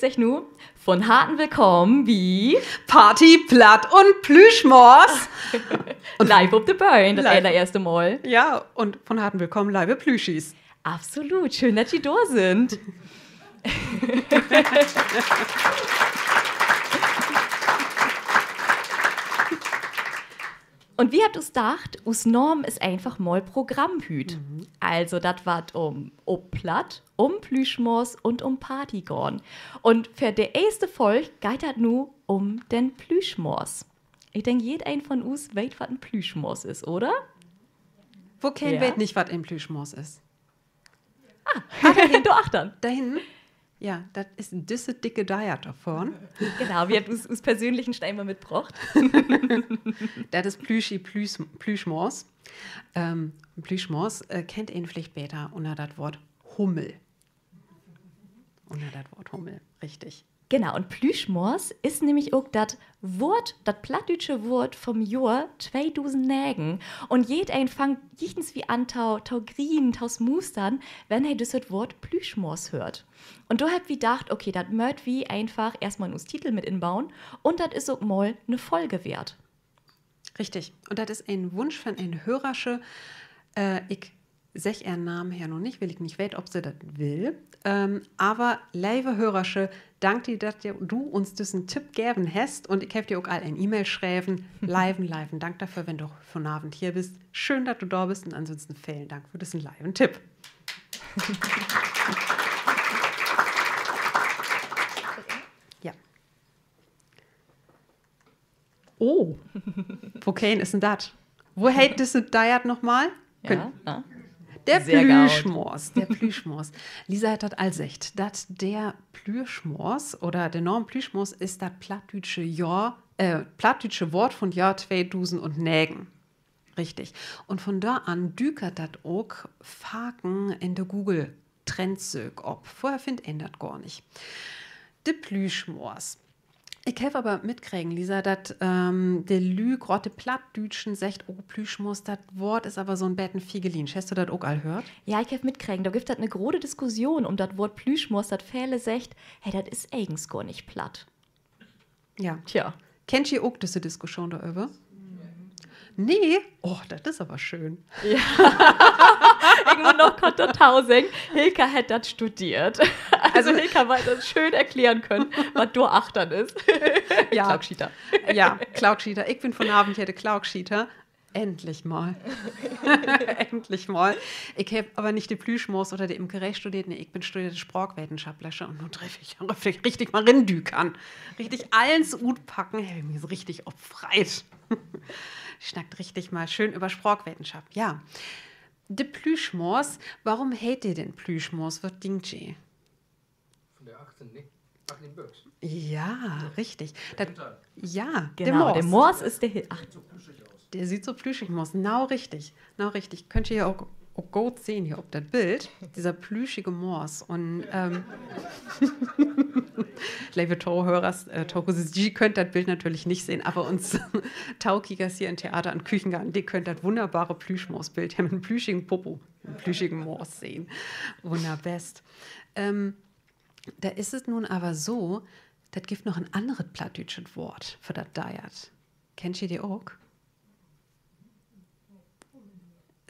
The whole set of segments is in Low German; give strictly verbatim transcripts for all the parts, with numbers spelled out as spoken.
Segg nu, von Harten willkamen bi Party, Platt un Plüschmors. Live op de Bühn, dat allereerste Mal. Ja, un von Harten willkamen, leve Plüschis. Absolut, schöön, dat ji dor sünd. Un wi hebbt us dacht, us Naam is eenfach mal Programm hüüt. Also, dat warrt um, op Platt, um Plüschmors un um Party gahn. Un för de eerste Folg geiht dat nu um den Plüschmors. Ik denk, jedeen von us weet, wat en Plüschmors is, oder? Wokeen weet nich, wat en Plüschmors is? Ah, dor achtern. Dor hinnen. Ja, dat is düsse dicke Deert dor vörn. Genau, wi hebbt us, us persönlichen Stein mal mitbrocht. Dat is Plüschi, Plüs-, Plüschmors. Ähm, Plüschmors, äh, kennt een villicht beter ünner dat Woort Hummel. Ünner dat Woort Hummel, richtig. Genau, un Plüschmors is nämlich ok dat Woort, dat plattdüütsche Woort vom Johr tweedusend negen. Un jedeen fangt jichtenswie an to, to grienen, to smustern, wenn he düsset Woort Plüschmors höört. Un dor hebbt wi dacht, okay, dat mööt wi eenfach eerstmal in us Titel mit inbauen. Un dat is ok mal 'ne Folge weert. Richtig. Un dat is en Wunsch von en Hörersche. Äh, ik segg ehren Naam hier noch nich, wiel ik nich weet, of se dat will. Ähm, aver, leve Hörersche, dank di, dat du, du uns düssen Tipp geven hest. Un ik heff di ok al en E-Mail schreven. Leiven, leiven Dank dorför, wenn du vonavend hier büst. Schöön, dat du dor büst. Un ansonsten velen Dank för düssen leiven Tipp. Ja. Oh, wokeen is denn dat? Wo heet düsse Deert noch mal? De Plüschmors, de Plüschmors. Lisa hett dat al seggt, dat de Plüschmors oder de Naam Plüschmors is dat plattdüütsche Johr, äh, plattdüütsche Woort von Johr tweedusend negen. Richtig. Un von dor an dükert dat ok faken in de Google-Trendsöök op. Vörher finnt een dat gor nich. De Plüschmors. Ik heff aver mitkregen, Lisa, dat, ähm, de Lüüd, graad de Plattdüütschen, seggt: Oh, Plüschmors, dat Woort is aver so 'n beten figeliensch. Hest du dat ok al höört? Ja, ik heff mitkregen, dor gifft dat 'ne grote Diskussion üm dat Woort Plüschmors, dat vele seggt: Hey, dat is egens gor nich Platt. Ja. Tja. Kennt ji ok düsse Diskussion doröver? Nee? Oh, dat is aver schöön. Ik mutt noch kort dorto seggen, Hilka hett dat studeert. Also Hilka warrt dat schöön erklären könen, wat dor achtern is. Ja. Klaukschieter. Ja, Klaukschieter. Ik bün vonavend hier de Klaukschieter. Endlich mal. Endlich mal. Ik heff aver nich de Plüschmors oder de Imkeree studeert, nee, ik bün studeerte Spraakwetenschaplersche un nu dröff ik, dröff ik richtig mal rindükern. Richtig allens utpacken, heff ik mi so richtig op freit. Snackt richtig mal schöön över Spraakwetenschap, ja. De Plüschmors, worüm heet de denn Plüschmors? Wat denkt ji? Ja, richtig. Ja, de Mors is de, de süht so plüschig ut. Nau richtig, nau richtig. Köönt ji ja ok, ok goot sehn hier op dat Bild. Disse plüschige Mors. Un, ähm, leve Tohörers, äh, Tohusers, ji köönt dat Bild natürlich nich sehn, aver uns Tokiekers hier in Theater an Küchengarten, de köönt dat wunnerbare Plüschmors-Bild, de mit en plüschigen Popo, en plüschigen Mors sehn. Wunnerbest. Ähm, dor is et nu aver so, dat gifft noch en anneret plattdüütschet Woort för dat Deert. Kennt ji de ok?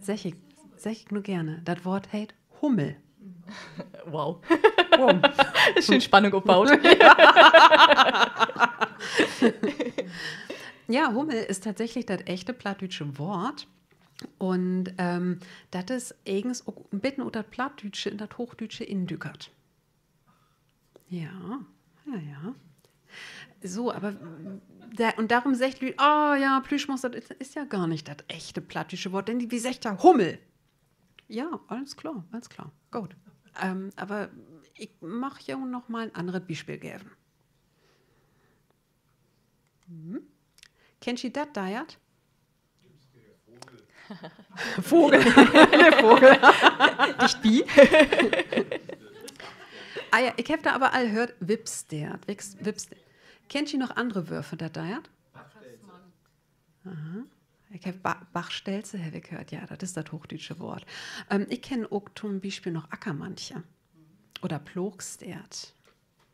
Segg ik, segg ik nu geerne. Dat Woort heet Hummel. Wow. Schöön Spannung opbaut. Ja, Hummel is tatsächlich dat echte plattdüütsche Woort. Un, ähm, dat is egens ok en beten ut dat Plattdüütsche in dat Hoochdüütsche indükert. Ja, ja, ja. So, aver, un dorüm seggt Lüüd: Oh ja, Plüschmors, dat is, is ja gor nich dat echte plattdüütsche Woort, denn wi seggt ja Hummel. Ja, allens klaar, allens klaar. Goot. Ähm, aver ik mag jo noch mal en anneret Bispeel geven. Kennt ji dat Deert? Vogel. De Vogel. Dicht bi. Ah ja, ik heff dor aver al höört, Wippsteert. Wips-, Wippsteert. Kennt ji noch annere Wöör för dat Deert? Aha. Ik heff Ba-, Bachstelze heff ik höört. Ja, dat is dat hoochdüütsche Woort. Ähm, ik kenn ok to'n Bispeel noch Ackermannche. Oder Ploogsteert.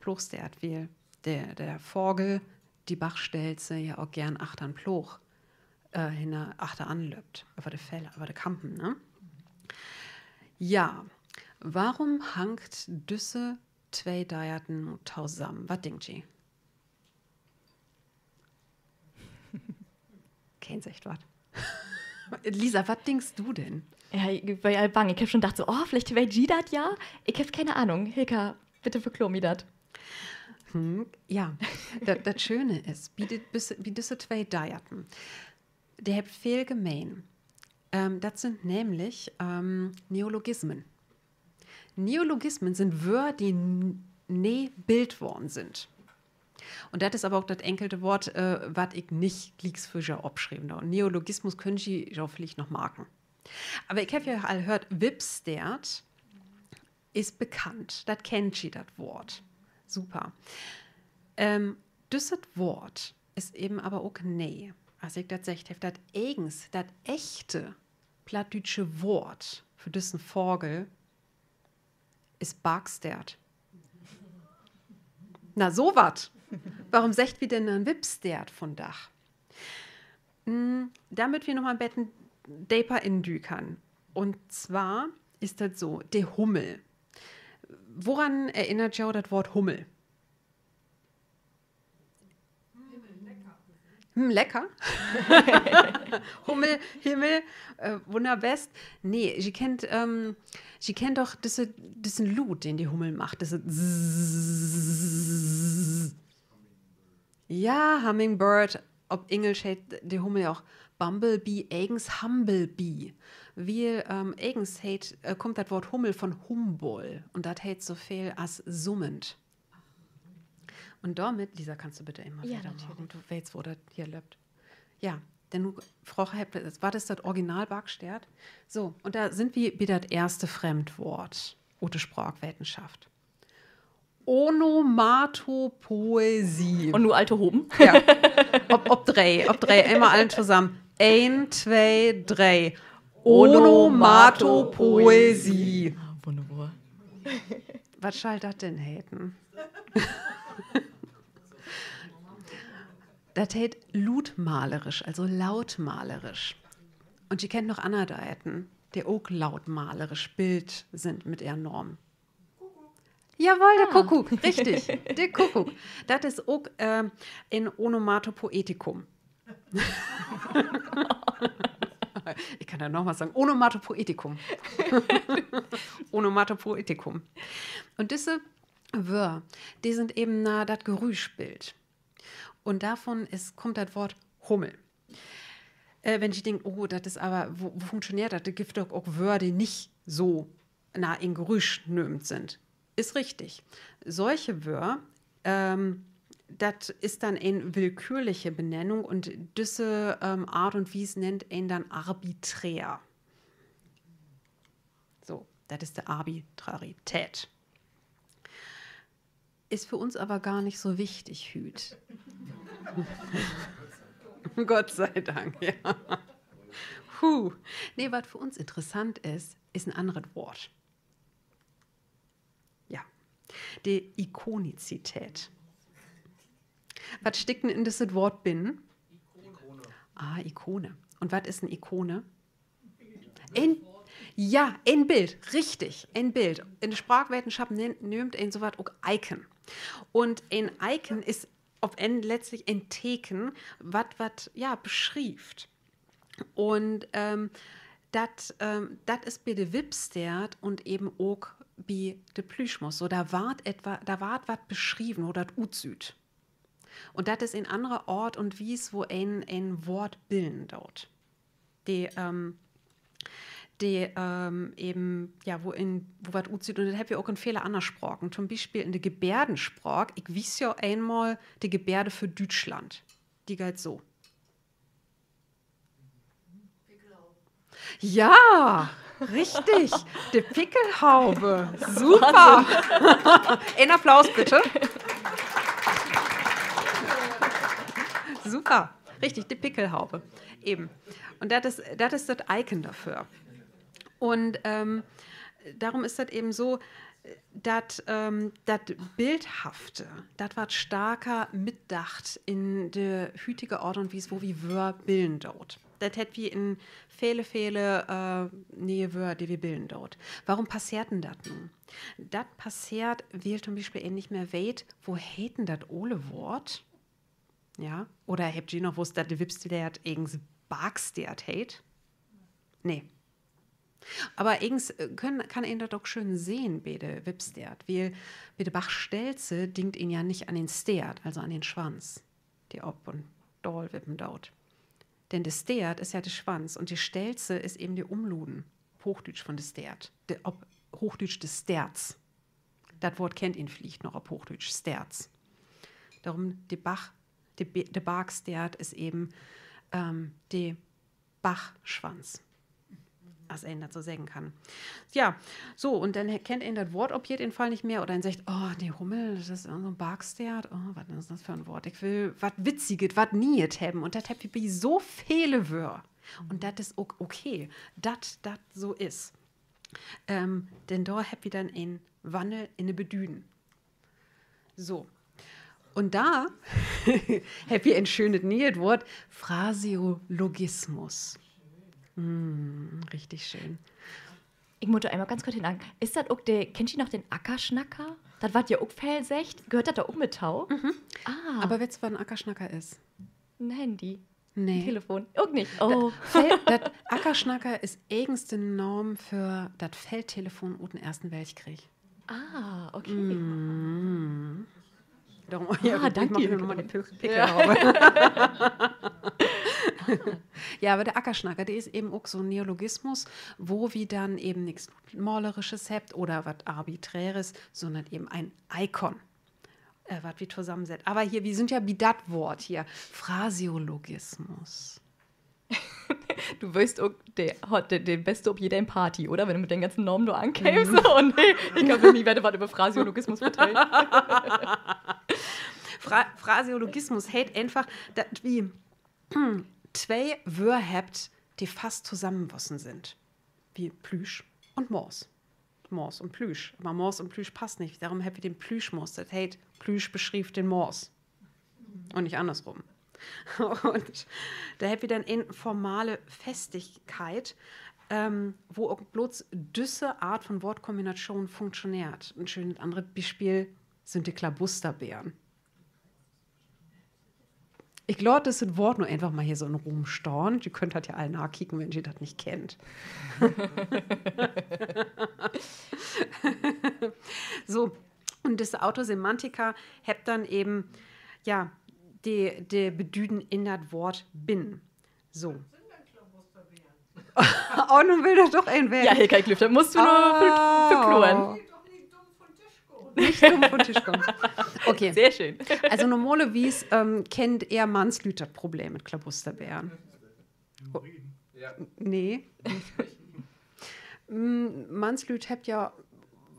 Ploogsteert, wiel de, de Vagel, de Bargsteert, ja ok geern achtern Ploog, äh, hinner, achteran löppt, över de Feller, över de Kampen, ne? Ja, worüm hangt düsse twee Deerten tosamen? Wat denkt ji? Keen seggt wat. Lisa, wat denkst du denn? Ja, ik weer al bang. Ik heff schon dacht, so, oh, villicht weet ji dat ja. Ik heff kene Ahnung. Hilka, bitte verkloor mi dat. Hm, ja, dat, dat Schöne is, bi di-, bi, bi düsse twee Deerten, de hebbt veel gemeen. Ähm, dat sünd nämlich, ähm, Neologismen. Neologismen sünd Wöör, de n-, nee billt worrn sünd. Un dat is aver ok dat enkelte Woort, äh, wat ik nich glieks för jo opschreven do. Neologismus köönt ji jo villicht noch marken. Aver ik heff ja al höört, Wippsteert is bekannt. Dat kennt ji, dat Woort. Super. Ähm, düsset Woort is even aver ok nee. As ik dat seggt heff, dat egens, dat echte plattdüütsche Woort för düssen Vagel is Bargsteert. Na, so wat. Worüm seggt wi denn en Wippsteert vundaag? Hm, dor mööt wi noch mal en beten deper indükern. Un zwar is dat so, de Hummel. Woran erinnert jo dat Woort Hummel? Hm, lecker. Hummel, Himmel, äh, wunnerbest. Nee, ji kennt, ähm, ji kennt doch düsse, düssen Luut, den de Hummel maakt. Düsse Zzzz. Ja, Hummingbird. Op Engelsch heet de Hummel ja ok Bumblebee, egens Humblebee. Wiel, ähm, egens heet, äh, kummt dat Woort Hummel von humble. Un dat heet so veel as summend. Un dormit, Lisa, kannst du bitte immer Ja, wedder maken? Natürlich. Du weetst, wo dat hier löppt. Ja, denn nu Fraag hebbt, wat is dat Original Bargsteert? So, un dor sünd wi bi dat eerste Fremdwoort ut de Spraakwetenschap. Onomatopoesie. Un nu all tohopen? Ja. Op, op dree, op dree. Eenmal allen tosamen. Een, twee, dree. Onomatopoesie. Ah, wunnerbor. Wat schall dat denn heten? Dat heet luutmalerisch, also lautmalerisch. Un ji kennt noch anner Deerten, de ok lautmalerisch billt sünd mit ehren Naam. Jawoll, de Ah. Kuckuck, richtig, de Kuckuck. Dat is ok, ähm, en Onomatopoetikum. Ik kann dat noch mal seggen. Onomatopoetikum. Onomatopoetikum. Un düsse Wöör, de sünd even na dat Gerüüsch billt. Un dorvon is, kummt dat Woort Hummel. Äh, wenn ji denkt, oh, dat is aver, wo, wo funktioneert dat? Dor gifft dat ok Wöör, de nich so na en Gerüüsch nöömt sünd. Is richtig. Solche Wöör, ähm, dat is denn en willkürliche Benennung un düsse, ähm, Aart un Wies nennt een denn arbiträr. So, dat is de Arbitrarität. Is för uns aver gor nich so wichtig hüüt. Gott sei Dank, ja. Huh. Nee, wat för uns interessant is, is en anneret Woort. Ja. De Ikonizität. Wat stickt denn in düsset Woort binnen? Ah, Ikone. Un wat is en Ikone? En, ja, en Bild, richtig, en Bild. In de Spraakwetenschap nennt, nöömt een so wat ok Icon. Un en Icon is op Enn letztlich en Teken, wat, wat, ja, beschrievt. Un, ähm, dat, ähm, dat is bi de Wippsteert un even ok bi de Plüschmors so. Dor warrt etwa, dor warrt wat beschreven, wo dat utsüht. Un dat is en annere Oort un Wies, wo een, en Woort billen doot. De, ähm, de, ähm, even, ja, wo en, wo wat utsüht. Un dat hebbt wi ok in vele anner Spraken. To'n Bispeel in de Gebärdenspraak. Ik wies jo eenmal de Gebärde för Düütschland. De geiht so. Ja, richtig. De Pickelhaube. Super. Wahnsinn. En Applaus bitte. Super. Richtig, de Pickelhaube. Even. Un dat is, dat is dat Icon dorför. Un, ähm, dorüm is dat even so, dat, ähm, dat Bildhafte, dat warrt starker mitdacht in de hütige Aart un Wies, wo wi Wöör billen doot. Dat hebbt wi in vele, vele, äh, ne'e Wöör, de wi billen doot. Warum passeert denn dat nu? Dat passeert, wiel to'n Bispeel een nich mehr weet, wo heet denn dat ole Woort? Ja, oder hebbt ji noch wusst, dat de Wippsteert egens Barksteert heet? Nee. Aver egens, äh, kann, kann een dat ok schöön sehn bi de Wippsteert, wiel bi de Bachstelze dinkt een ja nich an den Steert, also an den Swanz, de op un daal wippen doot. Denn de Steert is ja de Swanz un de Stelze is even de Umluden, op Hoochdüütsch von de Steert, de, op Hoochdüütsch de Sterz. Dat Woort kennt een villicht noch op Hoochdüütsch, Sterz. Dorüm de Bach, de Be-, de Barksteert is even, ähm, de Bachswanz, as een dat so seggen kann. Ja, so, un denn he-, kennt een dat Woort op jeden Fall nich mehr oder een seggt: Oh, de Hummel, dat is so'n Barksteert. Oh, wat is dat för 'n Woort? Ik will wat Witziget, wat Nie'et hebben. Un dat hebbt wi bi so vele Wöör. Un dat is ok okay, dat dat so is. Ähm, denn dor hebbt wi denn en Wannel in de Bedüden. So. Un dor hebbt wi en schönet ne'et Woort, Phraseologismus. Mm, richtig schöön. Ik mutt dor eenmal ganz kort henhaken. Is dat ok de, kennt ji noch den Ackersnacker? Dat warrt ja ok veel seggt. Gehöört dat dor ok mit to? Aver weetst du, wat en Ackersnacker is? En Handy. Nee. Telefon. Ok nich. Oh. Feld-, dat Ackersnacker is egens de Naam för dat Feldtelefon ut den Eersten Weltkrieg. Ah, okay. Dorum, ja, dank di. Ja, aver de Ackersnacker, de is even ok so'n Neologismus, wo wi denn even nix Malerisches hebbt oder wat Arbiträres, sünnern even en Icon, äh, wat wi tosamensett. Aver hier, wi sünd ja bi dat Woort hier. Phraseologismus. Du weerst ok de, de, de Beste op jede Party, oder? Wenn du mit den ganzen Namen dor ankeemst. Oh nee, ik heff noch nie wedder wat över Phraseologismus vertellt. Phra-, Phraseologismus heet eenfach, dat wi twee Wöör hebbt, de fast tosamenwussen sünd. Wie Plüsch un Moors. Moors un Plüsch. Aver Moors un Plüsch passt nich. Dorüm hebbt wi den Plüschmoors. Dat heet, Plüsch beschrifft den Moors. Un nich annersrüm. Un dor hebbt wi denn en formale Festigkeit, ähm, wo ok blots düsse Art von Woortkombination funktioneert. En schönet anner Bispeel sünd de Klabusterbeern. Ik laat düsset Woort nu eenfach mal hier so in'n Ruum stahn. Ji köönt dat ja all nakieken, wenn ji dat nich kennt. So, un düsse Autosemantiker hebbt denn even, ja, de, de Bedüden in dat Woort binnen. So. Oh, nu will dor doch een ween. Ja, Hilka, ik glööv, dat musst du noch ver-, verkloren. Nich dumm von Tisch gahn. Okay. Sehr schön. Also normalerwies, ähm, kennt ehr Mannslüüd dat Problem mit Klabusterbeern. Nee. Mm, Mannslüüd hebbt ja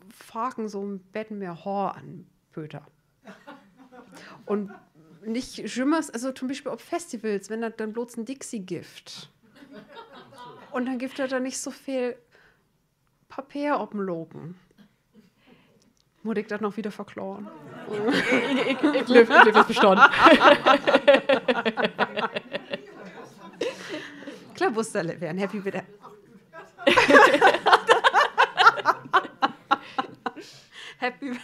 faken so'n beten mehr Hoor an'n Pöter. Un nich jümmers, also to'n Bispeel op Festivals, wenn dat denn blots en Dixi gifft. Un denn gifft dat dor nich so veel Papeer op'n Loken. Mutt ik dat noch wieder verkloren? Ik, ik, ik glööv, ik glööv, ik heff dat verstahn. Klabusterbeern, hebbt wi weer, hebbt wi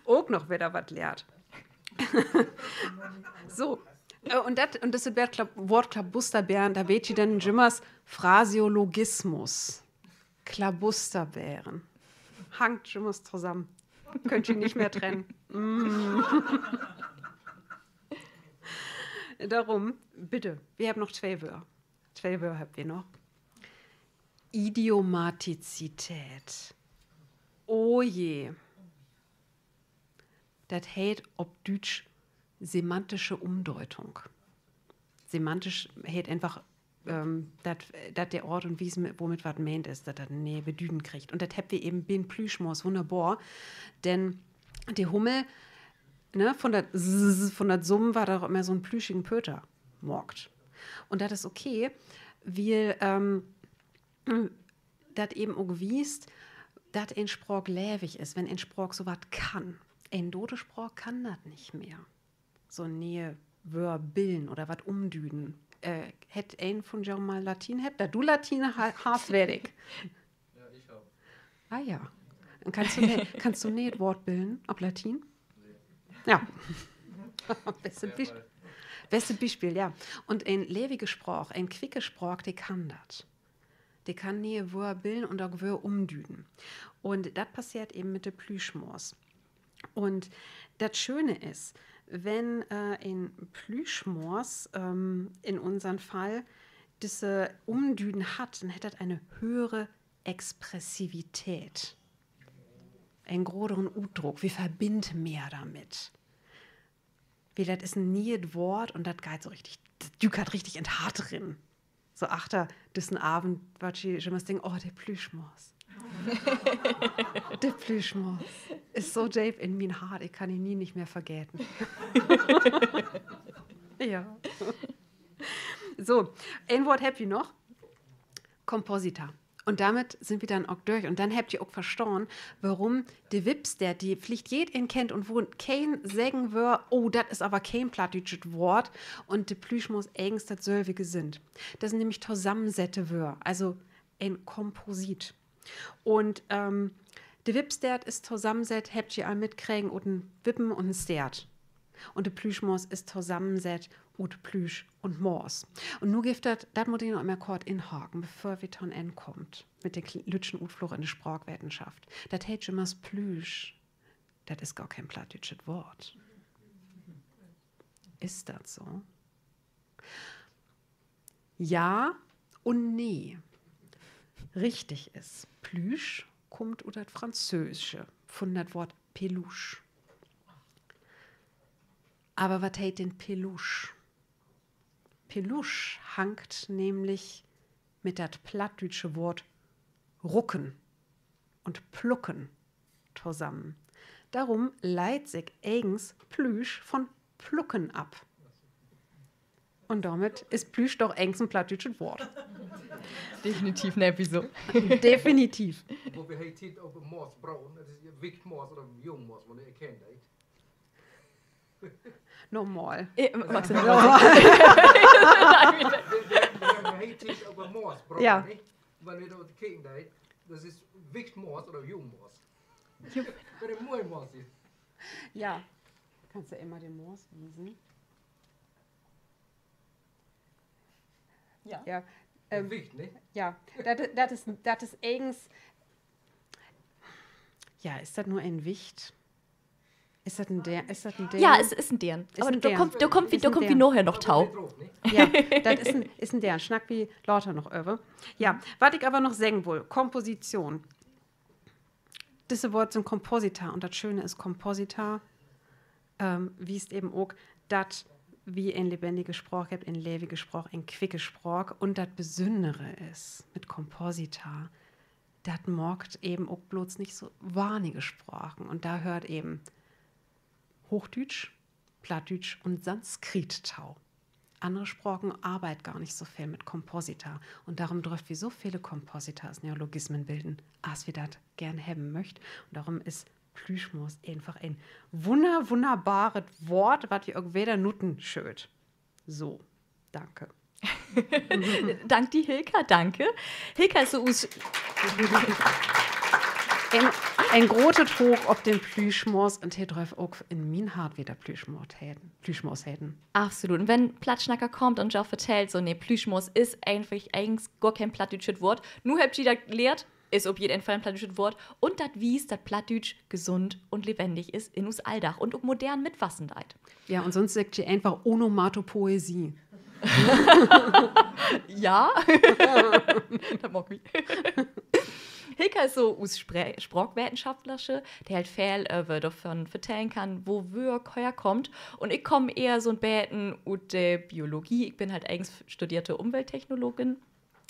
ok noch wedder wat lehrt. So, äh, un dat, un dat Woort Kla-, Woort Klabusterbeern, dor weet ji denn jümmers Phraseologismus. Klabusterbeern. Hangt jümmers tosamen. Köönt ji nich mehr trennen. Mm. Dorüm, bitte, wi hebbt noch twee Wöör. Twee Wöör hebbt wi noch. Idiomatizität. Oh je. Dat heet op Düütsch semantische Umdeutung. Semantisch heet eenfach, ähm, dat, dat de Aart un Wies, womit wat meent is, dat dat en ne'e Bedüden kriggt. Un dat hebbt wi even bi'n Plüschmoors wunnerbor, denn de Hummel, ne, von dat S, von dat Summen warrt dor ok mehr so'n plüschigen Pöter maakt. Un dat is okay, wiel, ähm, dat even ok wiest, dat en Spraak levig is, wenn en Spraak so wat kann. En dode Spraak kann dat nich mehr. So ne'e Wöör billen oder wat ümdüden. Äh, hett een von jo mal Latien hatt? Dat du Latien ha-, hest, weet ik. Ah ja. Un kannst du ne-, kannst du ne'et Woort billen op Latien? Ja. Beste Bies-, beste Bispeel, ja. Un en levige Spraak, en quicke Spraak, de kann dat. De kann ne'e Wöör billen un ok Wöör ümdüden. Un dat passeert even mit de Plüschmoors. Un dat Schöne is, wenn, äh, en Plüschmoors, ähm, in unsern Fall disse Ümdüden hett, denn hett dat ene höhere Expressivität. En gröteren Utdruck, wi verbindt mehr dormit. Wiel dat is en ne'et Woort un dat geiht so richtig, dat dükert richtig in't Hart rin. So achter düssen Avend wöör ji jümmers denken: Oh, de Plüschmoors. De Plüschmoors is so deep in mien Hart, ik kann em nie nich mehr vergeten. Ja. So, een Woort hebbt wi noch. Komposita. Un dormit sünd wi denn ok dörch. Un denn hebbt ji ok verstahn, worüm de Wippsteert, de villicht jedeen kennt un wo keen seggen wöör: Oh, dat is aver keen plattdüütschet Woort, un de Plüschmoors egens dat sülvige sünd. Dat sünd nämlich tosamensette Wöör, also en Komposit. Un, ähm, de Wippsteert is tosamensett, hebbt ji al mitkregen, ut en Wippen un en Steert. Un de Plüschmoors is tosamensett ut Plüsch un Moors. Un nu gifft dat, dat mutt ik noch mal kort inhaken, bevör wi to'n Enn kaamt mit den kl-, lüttjen Utfloog in de Spraakwetenschap. Dat heet jümmers Plüsch. Dat is gor keen plattdüütschet Woort. Is dat so? Ja un nee. Richtig is, Plüsch kummt ut dat Franzöösche, vun dat Woort peluche. Aver wat heet denn Peluche? Peluche hangt nämlich mit dat plattdüütsche Woort rucken un plucken tosamen. Dorüm leidt sik egens Plüsch von plucken af. Un dormit is Plüsch doch egens en plattdüütschet Woort. Definitiv, ne, wieso? Definitiv. Wo wi hier Tiet op Moors broden, dat is Wichtmoors oder Jungmoors, wo de erkennt, ey. Nochmal. Äh, magst du noch mal? Wi, wi, wi hebbt hier Tiet op Moors broden, ja, nich? Wenn wi dor kieken, dat is Wichtmoors oder Jungmoors. Wenn de Moors is. Ja. Kannst du immer den Moors wiesen? Ja. Ja, ähm, Wicht, ne? Ja, dat, dat is, dat is egens, ja, is dat nu en Wicht? Is dat en Deern? Is dat en Deern? Ja, is, is en Deern. Aver dor kummt, dor kummt wi, dor kummt wi naher noch to. Ja, dat is en, is en Deern. Snackt wi later noch över. Ja, wat ik aver noch seggen wull, Komposition. Disse Woort sünd Komposita un dat Schöne is, Komposita, ähm, wiest even ok, dat wi en lebendige Spraak hebbt, en levige Spraak, en quicke Spraak. Un dat Besünnere is mit Komposita, dat maakt even ok blots nich so weinige Spraken. Un dor höört even Hoochdüütsch, Plattdüütsch un Sanskrit to. Annere Spraken arbeidt gor nich so veel mit Komposita. Un dorüm dröfft wi so vele Komposita as Neologismen bilden, as wi dat geern hebben möcht. Un dorüm is Plüschmoors eenfach en wunner-, wunnerbaret Woort, wat wi ok wedder nutten schöölt. So, danke. Dank di, Hilka, danke. Hilka is so us-, en, en grotet Hoog op den Plüschmoors un he dröff ok in mien Hart wedder Plüschmoors heten, Plüschmoors heten. Absolut. Un wenn Plattsnacker kaamt un jo vertellt, so, nee, Plüschmoors is eenfach egens gor keen plattdüütschet Woort. Nu hebbt ji dat lehrt, is op jeden Fall en plattdüütschet Woort. Un dat wiest, dat Plattdüütsch gesund un lebendig is in us Alldag un ok modern mitwassen deit. Ja, un sünst seggt ji eenfach Onomatopoesie. Ja, dat mag wi. Hilka is so us Spre-, Spraakwetenschaplersche, de halt veel över dorvon vertellen kann, wo Wöör herkaamt. Un ik kaam ehr so 'n beten ut de Biologie. Ik bün halt egens studeerte Umwelttechnologin.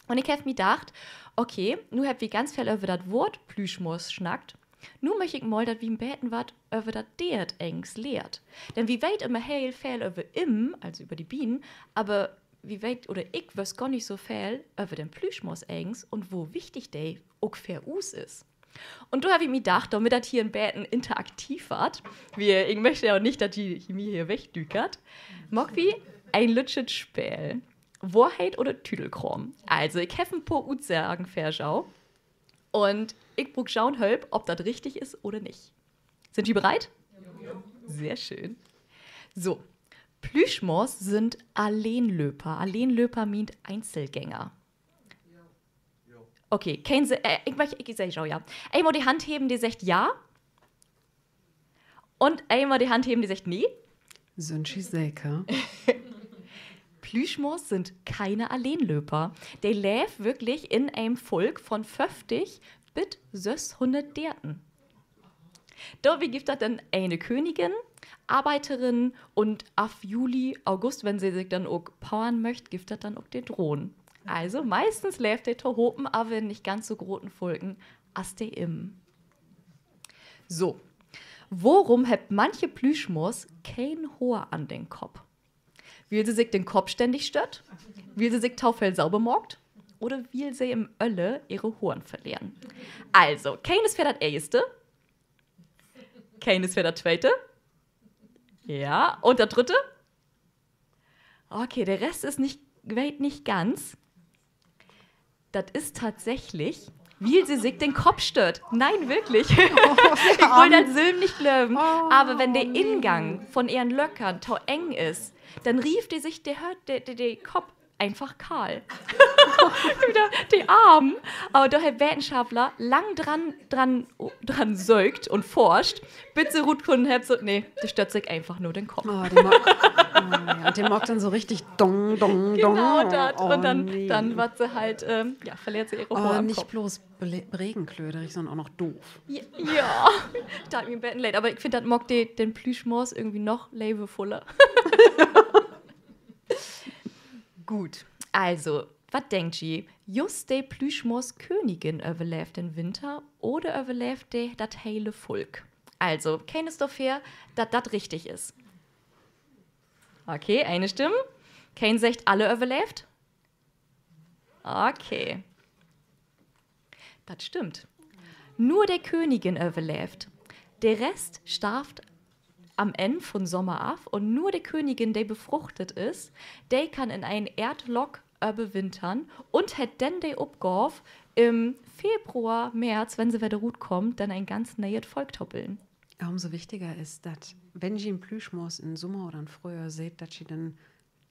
Un ik heff mi dacht, okay, nu hebbt wi ganz veel över dat Woort Plüschmoors snackt. Nu möch ik mal, dat wi en beten wat över dat Deert egens lehrt. Denn wi weet ümmer heel veel över Immen, also över de Bienen, aver wi weet, oder ik wüss gor nich so veel över den Plüschmoors egens un wo wichtig de ok för us is. Un dor heff ik mi dacht, dormit dat hier en beten interaktiv warrt, wiel ik möch ja nich, dat ji mi hier wegdükert, maakt wi en lüttjet Speel. Wahrheit oder Tüdelkraam. Also, ik heff en poor Utsagen för jo. Un ik bruuk jo'n Hölp, of dat richtig is oder nich. Sünd ji bereit? Sehr schön. So, Plüschmors sünd Alleenlöper. Alleenlöper meent Einzelgänger. Okay, keen se-, äh, ik, ik segg jo ja. Eenmal de Hand heven, de seggt ja. Un eenmal de Hand heven, de seggt nee. Sünd ji seker? Plüschmors sünd keine Alleenlöper. De leevt würklich in en Volk von föfftig bit sösshunnert Deerten. Dorbi gifft dat denn ene Königin, Arbeiterinnen un af Juli, August, wenn se sik denn ok poren möcht, gifft dat denn ok de Drohnen. Also meistens leevt de tohopen, aver in nich ganz so groten Volken as de Immen. So. Worüm hebbt manche Plüschmors keen Hoor an den Kopp? Wiel se sik den Kopp ständig stött? Wiel se sik to veel sauber maakt? Oder wiel se in't Öller ehre Horen verleren? Also, keen is för dat Eerste. Keen is för dat Tweete. Ja, un dat Drütte? Okay, de Rest is nich, weet nich ganz. Dat is tatsächlich, wiel se sik den Kopp stött. Nee, wirklich. Ik wull dat sülm nich glöven. Aver wenn de Ingang von ehren Löckern to eng is, denn rievt de sik de Hö-, de, de, de Kopp eenfach kahl. De Arm. Aver dor hebbt Wetenschapler lang dran, dran, dran söcht un forscht, bit se rutfunnen hebbt, so, nee, de stött sik eenfach nur den Kopp. Un de maakt denn so richtig dong, dong, dong. Genau dat. Un denn, denn warrt se halt, ähm, ja, verleert se ehre Hoor an'n Kopp. Nich blots ble-, bregenklöterig, sünnern ok noch doof. Ja, ja. Dat deit mi en beten leed, aver ik finn, dat maakt de, den Plüschmors irgendwie noch leevvuller. Goot, also, wat denkt ji? Just de Plüschmors-Königin överleevt den Winter oder överleevt de dat hele Volk? Also, keen is dorför, dat dat richtig is? Okay, ene Stimm. Keen seggt, alle överleevt? Okay. Dat stimmt. Nur de Königin överleevt. De Rest starvt an'n Enn vun'n Sommer af un nur de Königin, de befruchtet is, de kann in en Eerdlock överwintern un hett denn de Opgaav, in'n Februar, März, wenn se wedder rutkaamt, denn en ganz nee'et Volk to billen. Umso wichtiger is dat, wenn ji en Plüschmors in'n Sommer oder in't Fröhjohr seht, dat ji denn,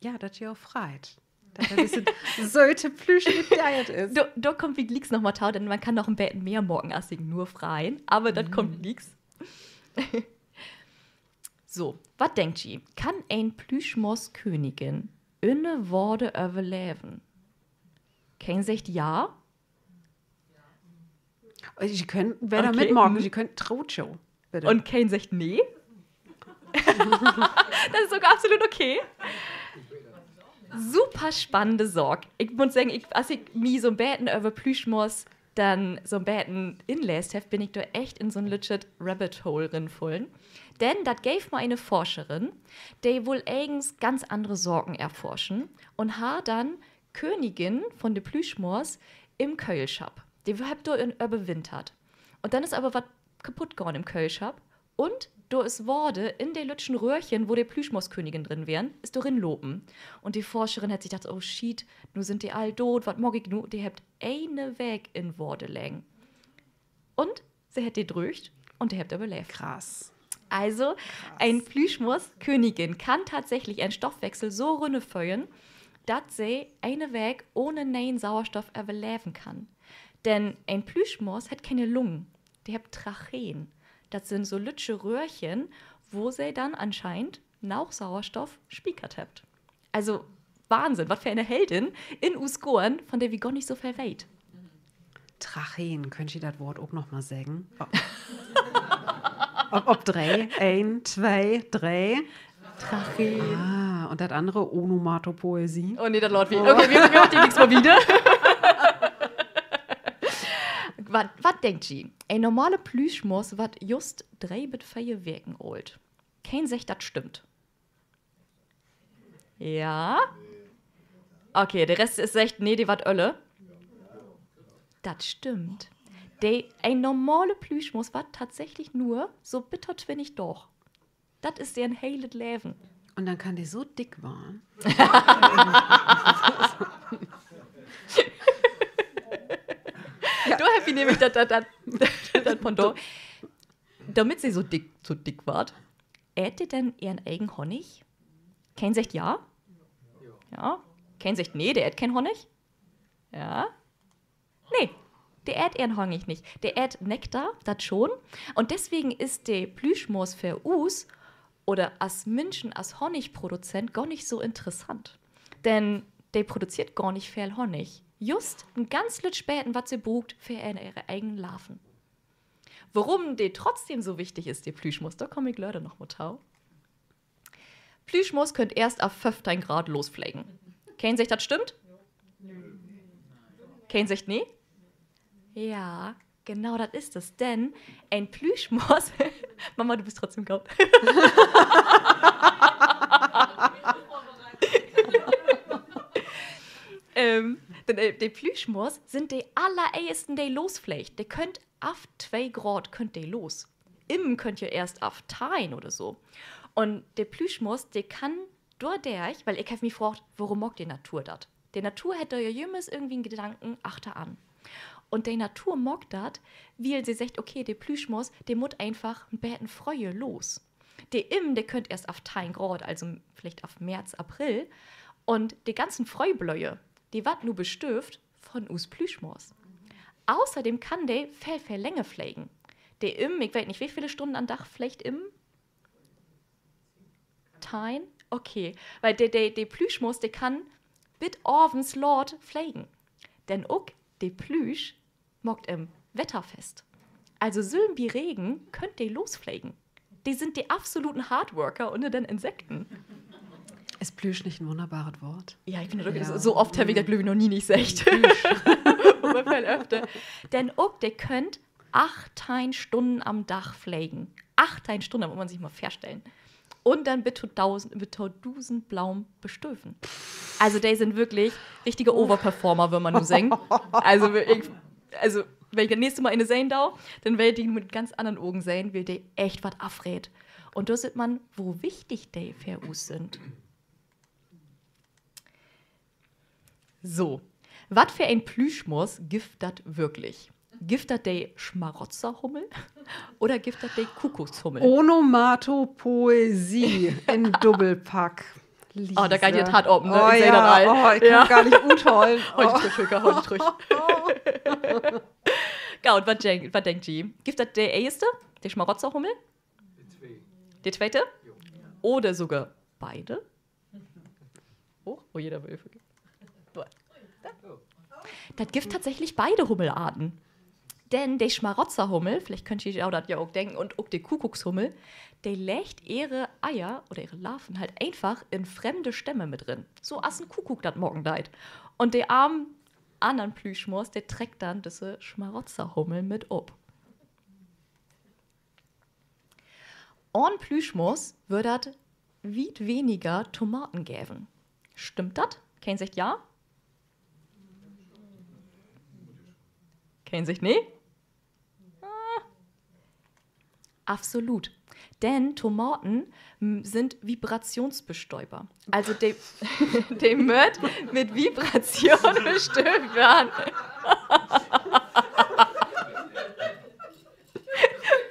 ja, dat ji jo freit, dat dor disse söte Plüsch mit deit is. Dor, dor kaamt wi glieks noch mal to, denn man kann noch en beten mehr maken as sik nur freien, aver dat kummt glieks. So, wat denkt ji? Kann en Plüschmors-Königin ünner Water överleven? Keen seggt ja? Ji köönt wedder mitmaken, ji köönt trut jo. Un keen seggt nee? Dat is ok absolut okay. Super spannende Saak. Ik mutt seggen, ik, as ik mi so'n beten över Plüschmors denn so'n beten inleest heff, bün ik dor echt in so'n lüttjet Rabbit Hole rinfullen. Denn dat geev mal ene Forscherin, de wull egens ganz annere Saken erforschen un harr denn Königin von de Plüschmors in'n Köhlschapp. De hebbt dor in, överwintert. Un denn is aver wat kaputt gahn in'n Köhlschapp. Un dor is Water in de lüttjen Röhrchen, wo de Plüschmors-Königin drin weren, is dor rinlopen. Un de Forscherin hett sik dacht: Oh Schiet, nu sünd de all doot, wat maak ik nu? De hebbt ene Week in Water legen. Un se hett de dröögt un de hebbt överleevt. Krass. Also, en Plüschmors-Königin kann tatsächlich ehren Stoffwechsel so rünnerföhren, dat se ene Week ahn ne'en Sauerstoff överleven kann. Denn en Plüschmors hett kene Lungen, de hebbt Tracheen. Dat sünd so lüttje Röhrchen, wo se denn anscheinend noog Sauerstoff spiekert hebbt. Also, Wahnsinn, wat för ene Heldin in us Goorn, von de wi gor nich so veel weet. Tracheen, köönt ji dat Woort ok noch mal seggen? Op, op dree. Een, twee, dree. Tracheen. Ah, un dat annere, Onomatopoesie? Oh nee, dat laat wi. Okay, wi, wi maakt nix mehr wieder. Wat, wat denkt ji? En normale Plüschmors warrt just dree bit veer Weken oolt. Keen seggt, dat stimmt? Ja? Okay, de Rest is, seggt, nee, de warrt öller. Dat stimmt. De, en normale Plüschmors warrt tatsächlich nur so bit to twintig Daag. Dat is ehr helet Leven. Un denn kann de so dick warrn. Dor hebbt wi nämlich dat, dat, dat, dat Pendant. Dormit se so dick, so dick warrt, eet de denn ehren egen Honnig? Keen seggt ja? Ja. Keen seggt nee, de eet keen Honnig? Ja. Nee, de eet ehren Honnig nich. De eet Nektar, dat schon. Un deswegen is de Plüschmors för us oder as Minschen, as Honnigproduzent gor nich so interessant. Denn de produzeert gor nich veel Honnig. Just en ganz lütt beten, wat se bruukt för ehr, ehre egen Larven. Worüm de trotzdem so wichtig is, de Plüschmors, dor kaam ik later noch mal to. Plüschmors köönt eerst af föffteihn Graad losflegen. Keen seggt, dat stimmt? Keen seggt nee? Ja, genau, dat is dat. Denn en Plüschmors, Mama, du büst trotzdem goot. Ähm, denn, äh, de Plüschmors sünd de allereersten, de losfleegt. De köönt af twee Graad köönt de los. Immen köönt ja eerst af teihn oder so. Un de Plüschmors, de kann dordörch, wiel ik heff mi fraagt, worüm maakt de Natur dat? De Natur hett dor ja jümmers irgendwie en Gedanken achteran. Un de Natur maakt dat, wiel se seggt, okay, de Plüschmors, de mutt eenfach en beten fröher los. De Immen, de köönt eerst af teihn Graad, also villicht af März, April. Un de ganzen Fröhblöher, de warrt nu bestüüvt von us Plüschmors. Außerdem kann de veel, veel länger flegen. De Imm, ik weet nich, wo vele Stunnen an Dag fleegt Immen? Teihn? Okay. Wiel de, de, de Plüschmors, de kann bit avends laat flegen. Denn ok de Plüsch maakt em wetterfest. Also sülvst bi Regen köönt de losflegen. De sünd de absoluten Hardworker ünner den Insekten. Is Plüsch nich en wunnerbaret Woort? Ja, ik finn dat ok, so, so oft heff ik dat, glööv ik, noch nie nich seggt. Aver veel öfter. Denn ok, de köönt achtteihn Stunnen an'n Dag flegen. Achtteihn Stunnen, dat mutt man sik mal vörstellen. Un denn bit to dusend, bit to dusend Blomen bestöven. Also, de sünd würklich richtige Overperformer, wöör man nu seggen. Also, ik, also, wenn ik dat nächste Mal een sehn do, denn will ik de mit ganz annern Ogen sehn, wiel de echt wat afreet. Un dor süht man, wo wichtig de för us sünd. So, wat för en Plüschmors gifft dat würklich? Gifft dat de Smarotzerhummel oder gifft dat de Kuckuckshummel? Onomatopoesie in Dubbelpack. Oh, dor geiht dat Hart op, ne? Ik seh dat al. Oh, ik kann dat gor nich uthollen. Hool di trüch, Hilka, hool di trüch. Goot, wat denk-, wat denkt ji? Gifft dat de eerste, de Smarotzerhummel? De tweete? Oder sogor beide? Oh, oh, jeder will. Dat gifft tatsächlich beide Hummelarten. Denn de Smarotzerhummel, villicht köönt ji jo dat ja ok denken, un ok de Kuckuckshummel, de leggt ehre Eier oder ehre Larven halt eenfach in fremde Stämme mit rin. So as en Kuckuck dat maken deit. Un de armen annern Plüschmors, de treckt denn düsse Smarotzerhummel mit op. Ahn Plüschmors wöör dat wiet weniger Tomaten geven. Stimmt dat? Keen seggt ja? Keen seggt nee? Ah. Absolut. Denn Tomaten, m, sünd Vibrationsbestöver. Also de, de mööt mit Vibration bestöövt warrn.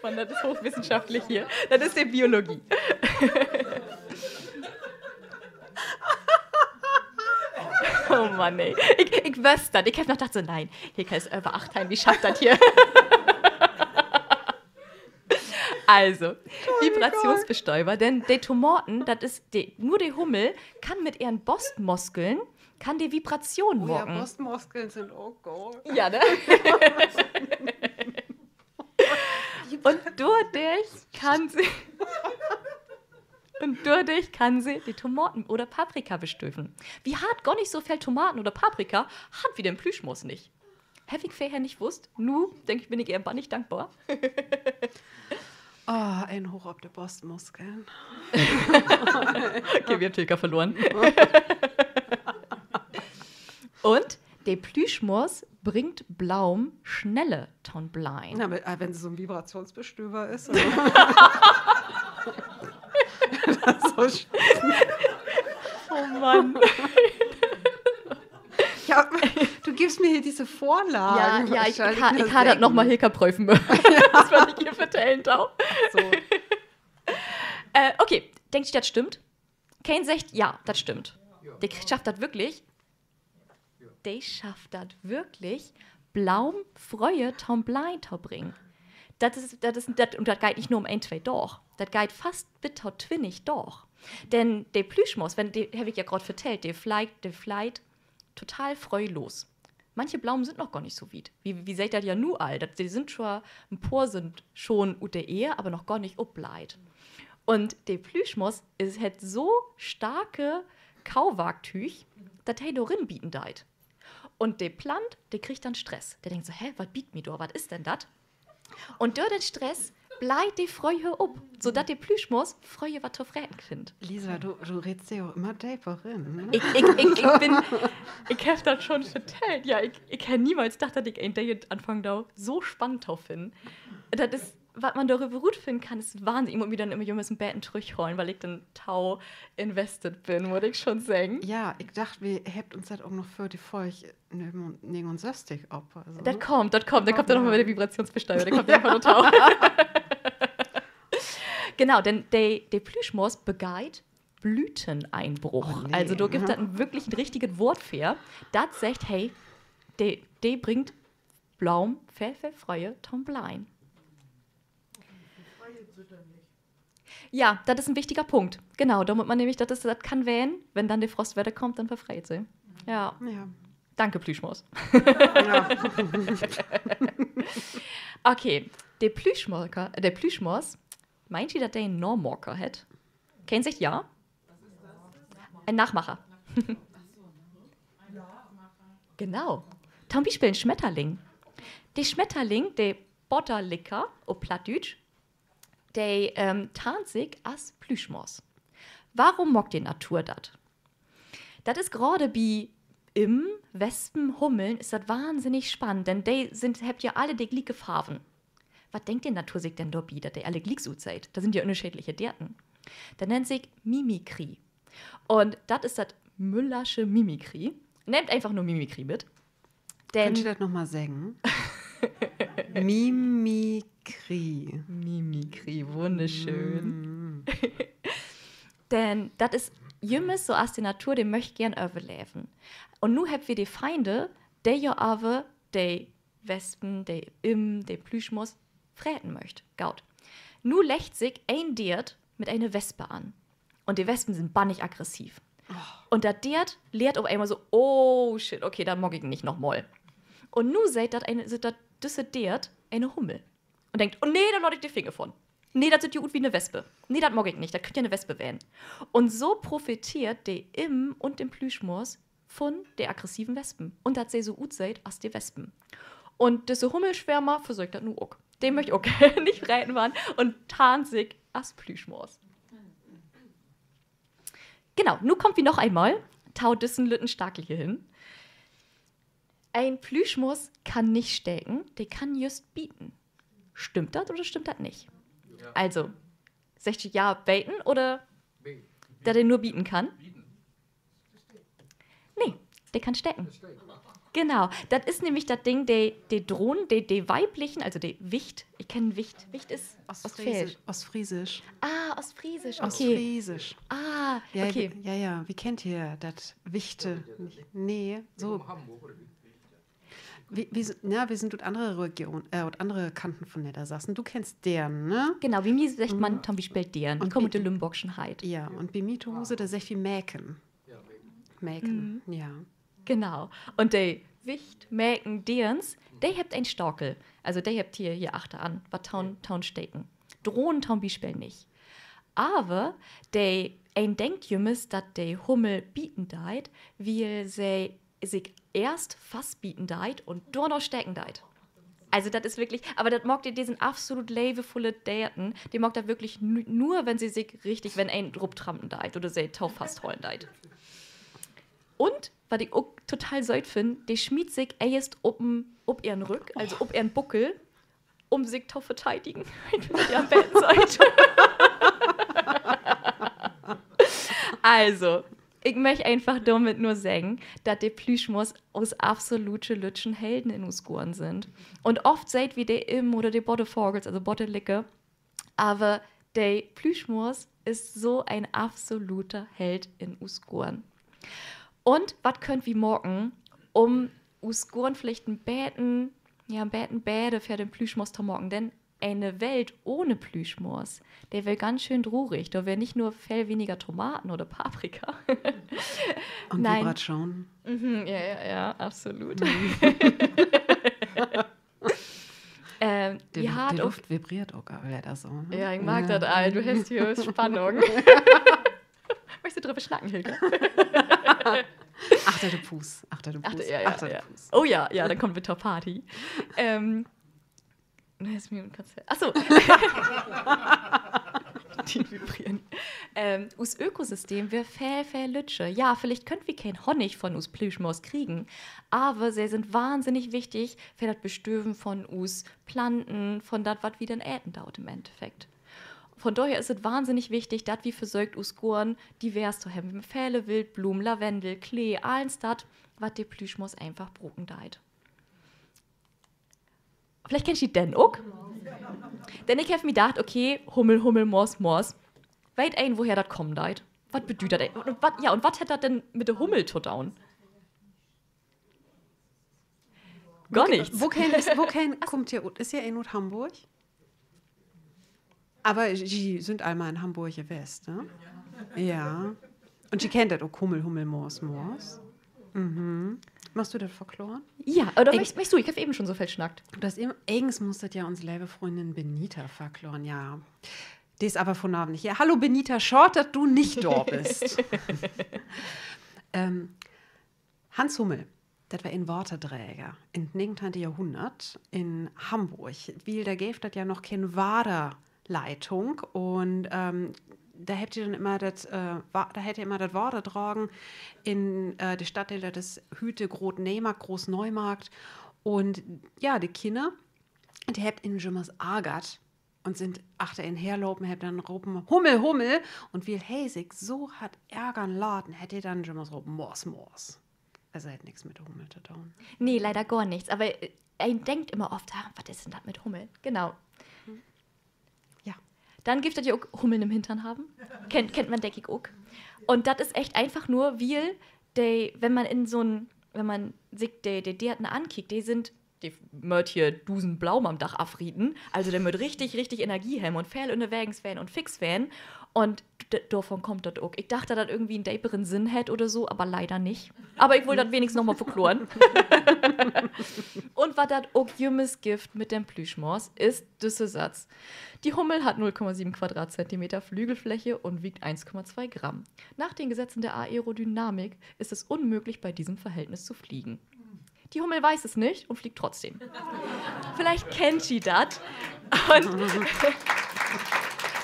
Mann, dat is hoochwissenschaftlich hier. Dat is de Biologie. Oh Mann, ey. Ik, ik wüss dat. Ik heff noch dacht so, nee, Hilka is över achtteihn, wi schafft dat hier. Also, Vibrationsbestöver, denn de Tomaten, dat is de, nur de Hummel kann mit ehren Bostmuskeln, kann de Vibration maken. Bostmuskeln sünd ok goot. Ja, ne? Un dordörch kann se, un dordörch kann se de Tomaten oder Paprika bestöven. Wi harrn gor nich so veel Tomaten oder Paprika, harrn wi den Plüschmors nich. Heff ik vörher nich wusst. Nu, denk ik, bün ik ehr bannig dankbor. Oh, een hooch op de Bostmuskeln. Okay, wi hebbt Hilka verloren. Un De Plüschmors bringt Blaumen sneller to'n Bleihen. Na, wenn, äh, wenn se so 'n Vibrationsbestöver is. Oh Mann. Ja, du giffst mi hier disse Vörlagen. Ja, ja, ik harr dat noch mal Hilka pröven möcht, wat ik hier vertellen do. Äh, okay, denkt ji, dat stimmt? Keen seggt, ja, dat stimmt. De schafft dat würklich. De schafft dat würklich, Blaumen fröher to'n Bleihen to bringen. Dat is, dat is, dat, un dat geiht nich nur üm een, twee Daag. Dat geiht fast bit to twintig Daag. Denn de Plüschmors, wenn, de, heff ik ja graad vertellt, de fleit, de fleit total fröh los. Manche Blaumen sünd noch gor nich so wiet. Wi, wi seht dat ja nu al, dat, de sünd schon, en poor sünd schon ut de Eer, aver noch gor nich opbleiht. Un de Plüschmors is, hett so starke Kauwarktüüg, dat he dor rin bieten deit. Un de Plant, de kriggt denn Stress. De denkt so: Hä, wat biet mi dor? Wat is denn dat? Un dör den Stress bleiht de fröher op, so dat de Plüschmors fröher wat to freten finnt. Lisa, du, du reetst di ok jümmer deper rin, ne? Ik, ik, ik, ik bün, ik heff dat schon vertellt. Ja, ik, ik harr niemals dacht, dat ik en Deel anfangen do, so spannend to finnen. Dat is, wat man doröver rutfinnen kann, is Wahnsinn. Ik mutt mi denn jümmer, jümmers en beten trüchholen, wiel ik denn to invested bün, mutt ik schon seggen. Ja, ik dacht, wi hebbt uns dat ok noch för de Folg negenunsösstig op, also, dat kummt, dat kummt, denn kummt dor noch mal wedder Vibrationsbestöver, de kummt denn noch mal to. Genau, denn de, de Plüschmors begeiht Blüteneinbruch. Also, dor gifft dat en, würklich en richtiget Woort för. Dat seggt, hey, de, de bringt Blaumen veel, veel fröher to'n Bleihen. Ja, dat is en wichtiger Punkt. Genau, dor mutt man nämlich, dat is, dat kann ween, wenn denn de Frost wedder kummt, denn verfreert se. Ja. Danke, Plüschmors. Okay, de Plüschmaker, de Plüschmors, meent ji, dat de en Namaker hett? Keen seggt ja? En Nachmacher. Genau. To'n Bispeel en Smetterling. De Smetterling, de Botterlicker op Plattdüütsch, de, ähm, tarnt sik as Plüschmors. Warum maakt de Natur dat? Dat is graad bi Immen, Wespen, Hummeln is dat wahnsinnig spannend, denn de sünd, hebbt ja alle de glieke Farven. Wat denkt de Natur sik denn dorbi, dat de alle gliek utseht? Dat sünd ja ünnerscheedliche Deerten. Dat nennt sik Mimikry. Un dat is dat Müllersche Mimikry. Nehmt eenfach nur Mimikry mit. Denn köönt ji dat noch mal seggen? Mimikry. Mimikry, wunnerschöön. Denn dat is jümmers so as de Natur, de möcht geern överleven. Un nu hebbt wi de Feinde, de ja aver de Wespen, de Immen, de Plüschmors freten möcht. Goot. Nu leggt sik een Deert mit ene Wespe an. Un de Wespen sünd bannig aggressiv. Un dat Deert lehrt op eenmal so: Oh shit, okay, dat maak ik nich nochmal. Un nu süht dat ene, süht dat, düsse Deert ene Hummel. Un denkt: Oh nee, dor laat ik de Finger vun. Nee, dat süht ja ut wie 'ne Wespe. Nee, dat maak ik nich. Dat köönt ja 'ne Wespe ween. Un so profiteert de Imm un de Plüschmors vun de aggressiven Wespen. Un dat se so utseht as de Wespen. Un düsse Hummelswärmer versöcht dat nu ok. De möcht ok nich freten warrn un tarnt sik as Plüschmors. Genau, nu kaamt wi noch eenmal to düssen lütten Stakel hier hen. En Plüschmors kann nich steken, de kann jüst bieten. Stimmt dat oder stimmt dat nich? Also, seggt ji ja, beten oder dat de nur bieten kann? Nee, de kann steken. Genau, dat is nämlich dat Ding, de, de Drohnen, de, de weiblichen, also de Wicht, ik kenn Wicht, Wicht is Oostfreesisch. Ah, Oostfreesisch, okay. Ah, okay. Ja, ja, wi kennt hier dat Wichte nich. Nee, so. Wi, wi s-, na, wi sünd ut annere Region, äh, ut annere Kanten vun Neddersassen. Du kennst Deern, ne? Genau, bi mi seggt man to'n Bispeel Deern. Ik kaam ut de Lümborgschen Heid. Ja, un bi mi to Huus, dor seggt wi Meken. Meken, ja. Genau. Un de Wicht, Meken, Deerns, de hebbt en Stakel. Also de hebbt hier, hier achteran wat to'n, to'n Steken. Drohnen to'n Bispeel nich. Aver de, een denkt jümmers, dat de Hummel bieten deit, wiel se sik eerst fastbieten deit un dorna steken deit. Also dat is wirklich, aver dat maakt de, de sünd absolut leevvulle Deerten. De maakt dat würklich nu-, nur, wenn se sik richtig, wenn een ruptrampen deit oder se to fasthollen deit. Un wat ik ok total sööt finn, de smiet sik eerst op, op ehren Rüch, also op ehren Buckel, um sik to verteidigen. Ik finn dat ja en beten sööt. Also, ik möch eenfach dormit nur seggen, dat de Plüschmors us absolute lüttjen Helden in us Goorn sünd. Un oft seht wi de Immen oder de Bottevagels, also Bottelicke. Aver de Plüschmors is so en absoluter Held in us Goorn. Un wat köönt wi maken, um us Goorn villicht en beten, ja, en beten beter för den Plüschmors to maken? Denn ene Welt ohne Plüschmors, de weer ganz schöön trurig. Dor weer nich nur veel weniger Tomaten oder Paprika. Un Vibratschonen. Ja, ja, ja, absolut. De Luft vibreert ok al wedder so, ne? Ja, ik mark dat al. Du hest hier Spannung. Möchst du dröver snacken, Hilke? Achter de Puus, achter de Puus. Oh ja, ja, denn kaamt wi to Party. Ach so. De vibreren. Us Ökosystem weer veel, veel lüttjer. Ja, villicht köönt wi keen Honnig von us Plüschmors kriegen, aver se sünd wahnsinnig wichtig för dat Bestöven von us Planten, von dat, wat wi denn eten doot im Endeffekt. Von dorher is dat wahnsinnig wichtig, dat wi versöökt, us Goorn divers to hebben. Vele Wildblomen, Lavendel, Klee, allens dat, wat de Plüschmors eenfach bruken deit. Villicht kennt ji den ok. Denn ik heff mi dacht, okay, Hummel, Hummel, Mors, Mors. Weet een, woher dat kamen deit? Wat bedüüdt dat? Ja, un wat hett dat denn mit de Hummel to doon? Gor nix. Wokeen kummt hier ut? Is hier een ut Hamborg? Aver ji sünd al mal in Hamborg west, ne? Ja. Un ji kennt dat ok, Hummel, Hummel, Mors, Mors. Magst du dat verkloren? Ja, oder möchst du? Ik heff even schon so veel snackt. Dat is, egens muss dat ja uns leve Fründin Benita verkloren, ja. De is aver vunavend nich hier. Hallo Benita, schaad, dat du nich dor büst. Hans Hummel, dat weer en Waterdräger in't negenteihnte Johrhunnert in Hamborg. Wiel dor geev dat ja noch keen Waterleitung un dor hett he denn immer dat Water dragen in de Stadtdeel, dat is hüüt de Grote Neemarkt, Großneumarkt. Un ja, de Kinner, de hebbt em jümmers argert un sünd achter em herlopen, hebbt denn ropen: Hummel, Hummel! Un wiel he sik so hett argern laten, hett he denn jümmers ropen: Mors, Mors! Also hett nix mit de Hummel to doon. Nee, leider gor nix. Aver een denkt immer oft, wat is denn dat mit Hummel? Genau. Ja. Denn gifft dat ja ok Hummeln im Hintern haben. Kennt man, denk ik, ok. Un dat is echt eenfach nur, wiel de, wenn man in so 'n, wenn man sik de, de Deerten ankiekt, de sünd, de mööt hier dusend Blaumen an'n Dag afrieten. Also de mööt richtig, richtig Energie hebben un veel ünnerwegens ween un fix ween. Un dorvon kummt dat ok. Ik dacht, dat dat irgendwie en deperen Sinn hett oder so, aver leider nich. Aver ik wull dat wenigstens noch mal verkloren. Un wat dat ok jümmers gifft mit den Plüschmors, is düsse Satz: Die Hummel hat null Komma sieben Quadratzentimeter Flügelfläche und wiegt eins Komma zwei Gramm. Nach den Gesetzen der Aerodynamik ist es unmöglich, bei diesem Verhältnis zu fliegen. Die Hummel weiß es nicht und fliegt trotzdem. Villicht kennt ji dat.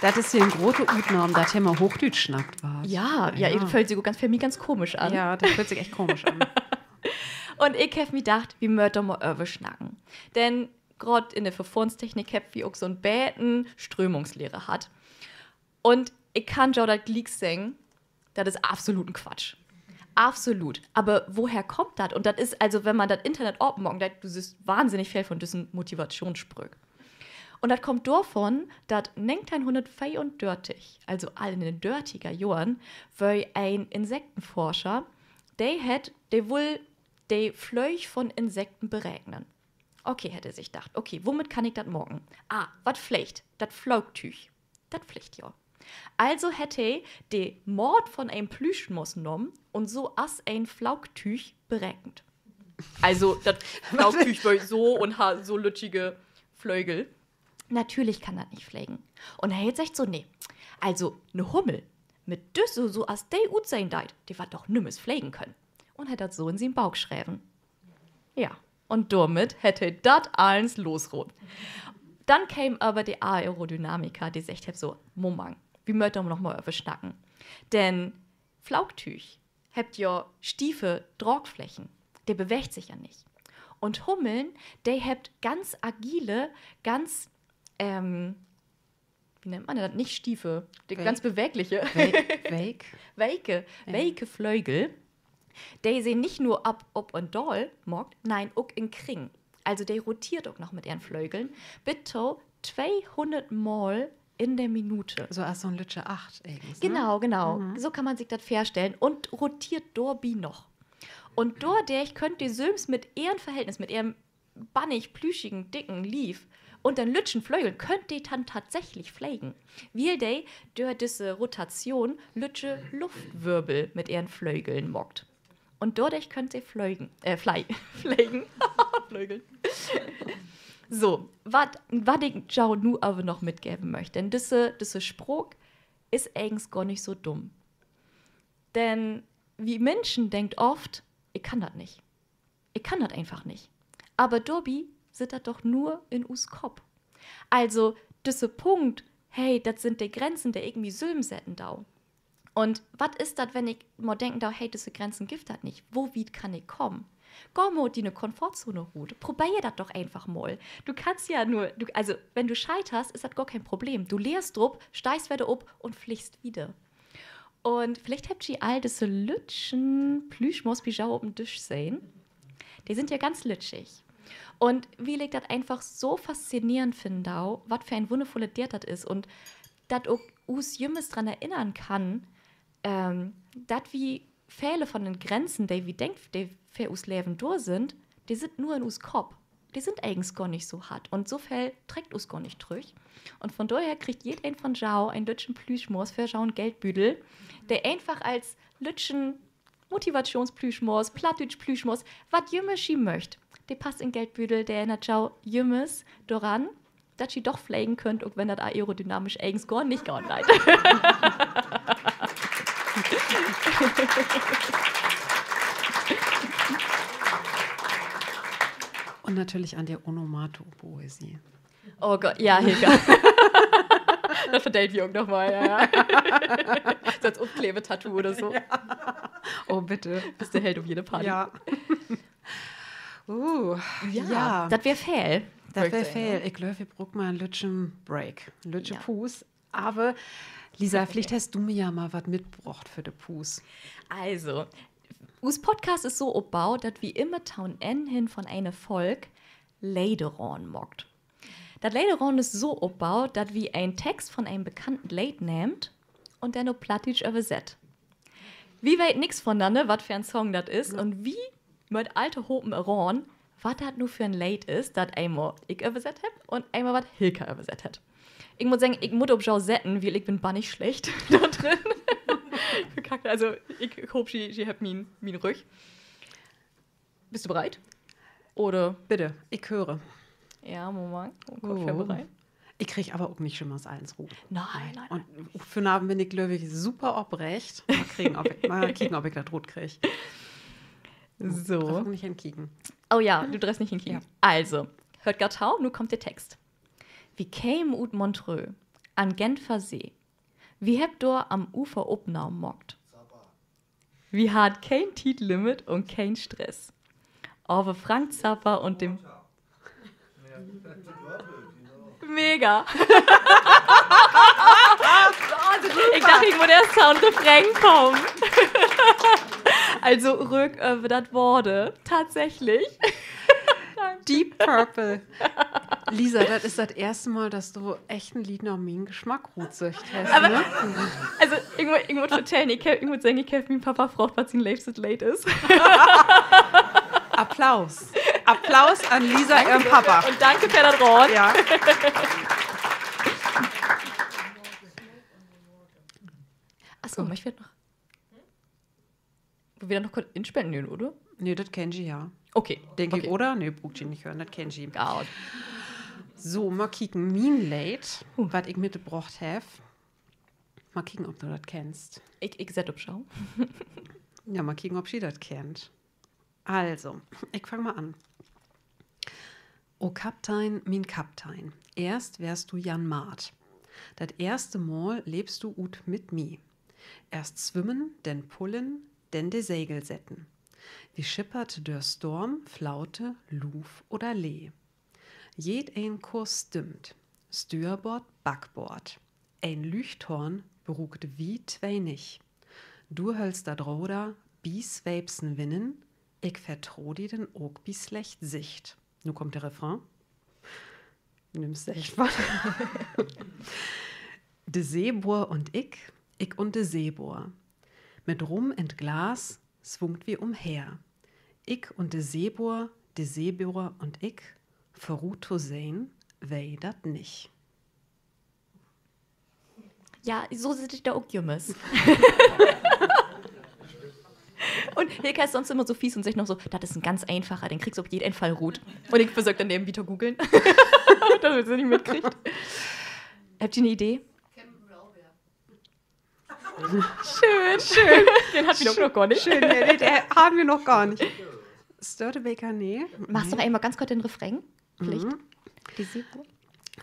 Dat is hier en grote Utnahm, dat hier mal Hoochdüütsch snackt warrt. Ja, ja, dat föhlt sik ok ganz, för mi ganz komisch an. Ja, dat föhlt sik echt komisch an. Un ik heff mi dacht, wi mööt dor mal över snacken. Denn graad in de Verfohrenstechnik hebbt wi ok so 'n beten Strömungslehre hatt. Un ik kann jo dat gliek seggen, dat is absoluten Quatsch. Absolut. Aver woher kummt dat? Un dat is, also, wenn man dat Internet opmaakt, dat, du sühst wahnsinnig veel von düssen Motivationsspröök. Un dat kummt dorvon, dat negenteihnhunnertveerundörtig, also al in de dörtiger Johren, weer en Insektenforscher, de hett, de wull de Flöög von Insekten bereknen. Okay, hett he sik dacht, okay, womit kann ik dat maken? Ah, wat fleegt? Dat Flaugtüüg. Dat fleegt ja. Also hett he de Maat von en Plüschmors nahmen un so as en Flaugtüüg berekent. Also dat Flaugtüüg weer so un harr so lüttjige Flögel. Natürlich kann dat nich flegen. Un he hett seggt so: Nee, also 'ne Hummel mit düsse, so as de utsehn deit, de warrt doch nümmers flegen könen. Un hett dat so in sien Bauk schreven. Ja, un dormit hett he dat allens losroden. Denn keem aver de Aerodynamiker, de seggt hett so: Moment, wi mööt dor noch mal över snacken. Denn Flaugtüüg, hebbt ja stiefe Draagflächen. De beweegt sik ja nich. Un Hummeln, de hebbt ganz agile, ganz, ähm, wie nennt man dat? Nich stiefe, de ganz bewegliche. Week. Weke, weke Flögel. De se nich nur op, op un daal maakt, nein, ok in Kring. Also de roteert ok noch mit ehren Flögeln. Bit to tweehunnert Mal in de Minute. So as so 'n lüttje Acht egens, ne? Genau, genau. So kann man sik dat vörstellen. Un roteert dorbi noch. Un dordörch köönt de sülvst mit ehren Verhältnis, mit ehren bannig plüschigen, dicken Lief un den lüttjen Flögeln köönt de denn tatsächlich flegen. Wiel de dör düsse Rotation lüttje Luftwirbel mit ehren Flögeln maakt. Un dordörch köönt se flögen, äh, flei-, flegen. Flögeln. So, wat, wat ik jo nu aver noch mitgeven möcht, denn düsse, düsse Spraak is egens gor nich so dumm. Denn wi Minschen denkt oft, ik kann dat nich. Ik kann dat eenfach nich. Aver dorbi sitt dat doch nur in us Kopp. Also, düsse Punkt, hey, dat sünd de Grenzen, de ik mi sülm setten do. Un wat is dat, wenn ik mal denken do, hey, düsse Grenzen gifft dat nich? Wo wiet kann ik kamen? Gah mal ut diene Komfortzone rut. Probeer dat doch eenfach mal. Du kannst ja nur, du, also, wenn du scheiterst, is dat gor keen Problem. Du lehrst drup, steihst wedder op un fliggst wieder. Un villicht hebbt ji all düsse lüttjen Plüschmors bi jo op 'n Disch sehn. De sünd ja ganz lüttjig. Un wiel ik dat eenfach so faszineerend finnen do, wat för en wunnervulle Deert dat is un dat ok us jümmers dran erinnern kann, ähm, dat wi vele von den Grenzen, de wi denkt, de för us Leven dor sünd, de sünd nur in us Kopp. De sünd egens gor nich so hart. Un so veel treckt us gor nich trüch. Un von dorher kriggt jedeen von jo en lüttjen Plüschmors för jo'n Geldbüdel, de eenfach as lüttjen Motivationsplüschmors, Plattdüütsch-Plüschmors, wat jümmers ji möcht. De passt in Geldbüdel, de erinnert jo jümmers doran, dat ji doch flegen köönt, ok wenn dat aerodynamisch egens gor nich gahn deit. Un natürlich an de Onomatopoesie. Oh Gott, ja, Hilka. Dat vertellt wi ok noch mal, ja, ja. So as Opkleevtattoo oder so. Oh, bitte. Büst de Held op jede Party. Ja. Uh, ja, dat weer veel. Dat weer veel. Ik glööv, wi bruukt mal en lüttjen Break. En lüttje Puus. Aver, Lisa, villicht hest du mi ja mal wat mitbrocht för de Puus. Also, us Podcast is so opbaut, dat wi immer to'n Enn hen von ene Folg Lederahn maakt. Dat Lederahn is so opbaut, dat wi en Text von en bekannten Leed nehmt un denn op Plattdüütsch översett. Wi weet nix vonanner, wat för en Song dat is, un wi mööt all tohopen erahn, wat dat nu för en Leed is, dat eenmal ik översett hebb un eenmal wat Hilka översett hett. Ik mutt seggen, ik mutt op jo setten, wiel ik bün bannig slecht dor drin. Verkackt, also, ik hoop, ji, ji hebbt mien, mien Rüch. Büst du bereit? Oder? Bitte, ik höre. Ja, Moment. Ik krieg aver ok nich jümmers allens rut. Nee, nee. Un vanavend bün ik, glööv ik, super opreegt. Mal kieken, of ik, mal kieken, of ik dat rutkrieg. So. Dröff ik nich henkieken? Oh ja, du dröffst nich henkieken. Also, höört gaut tau, nu kummt de Text. Wi kemen ut Montreux an Genfersee. Wi hebbt dor an'n Ufer Opnahmen maakt. Wi harrn keen Tietlimit un keen Stress. Aver Frank Zappa un de Mega. Ik dach, ik mutt eerst to'n Refrain kamen. Also, rügg över dat Water. Tatsächlich. Deep Purple. Lisa, dat is dat eerste Mal, dat du echt en Leed na mien Gesmack rutsöcht hest, ne? Also, ik mutt vertellen, ik heff, ik mutt seggen, ik heff mien Papa fraagt, wat sien leevstet Leed is. Applaus. Applaus an Lisa ehren Papa. Un danke för dat Raden. Ja. Ach so, möcht wi noch Wüllt wi dat noch kort inspelen, oder? Nee, dat kennt ji ja. Okay. Denk ik, oder? Nee, bruukt ji nich hören, dat kennt ji. So, mal kieken, mien Leed, wat ik mitbrocht heff. Mal kieken, of du dat kennst. Ik, ik sett op Schau. Ja, mal kieken, of ji dat kennt. Also, ik fang mal an. O Kaptein, mien Kaptein, eerst weerst du Jan Maat. Dat eerste Mal leepst du ut mit mi. Eerst swimmen, denn pullen, denn de Segel setten. Wi schippert dör Storm, Flaute, Luv oder Lee. Jedeen Kurs stimmt, Stüerboord, Backboord. Een Lüchttoorn bruukt wi twee nich. Du höllst dat Roder bi sweepsen Winnen, ik vertro di denn ok bi slecht Sicht. Nu kummt de Refrain. Nimmst echt wat. De Seeboor un ik, ik un de Seeboor. Mit Rum in't Glas swungt wi umher. Ik un de Seeboor, de Seeboor un ik, vörut to sehn weer dat nich. Ja, so sitt ik dor ok jümmers. Un Hilka is sonst immer so fies un seggt noch so: Dat is en ganz eenfacher, den kriggst op jeden Fall rut. Un ik versöök denn nevenbi to googeln, dat se dat nich mitkriggt. Hebbt ji 'ne Idee? Schöön, schöön. Den harrn wi doch noch gor nich. Schöön, nee, nee, de harrn wi noch gor nich. Störtebeker, nee. Magst noch eenmal ganz kort den Refrain? Villicht. De Seeboor.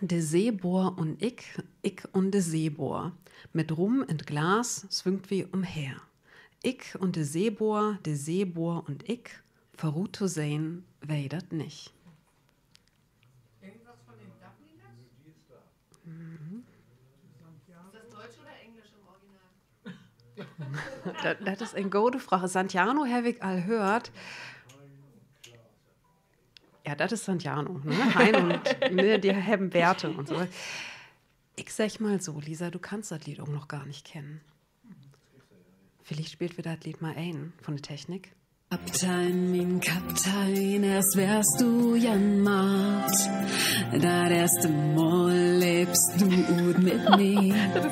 De Seeboor un ik, ik un de Seeboor. Mit Rum in't Glas swungt wi umher. Ik un de Seeboor, de Seeboor un ik, vörut to sehn weer dat nich. Irgendwas von den Dubliners? Ist das Deutsch oder Englisch im Original? Dat, dat is en gode Fraag. Santiano heff ik al höört. Ja, dat is Santiano, ne? Hein un, ne, de hebben Werte un so. Ik segg mal so, Lisa, du kannst dat Leed ok noch gor nich kennen. Villicht speelt wi dat Leed mal een von de Technik. Kaptein, mien Kaptein, eerst weerst du jan Maat. Dat eerste Mal leepst du ut mit mi. Dat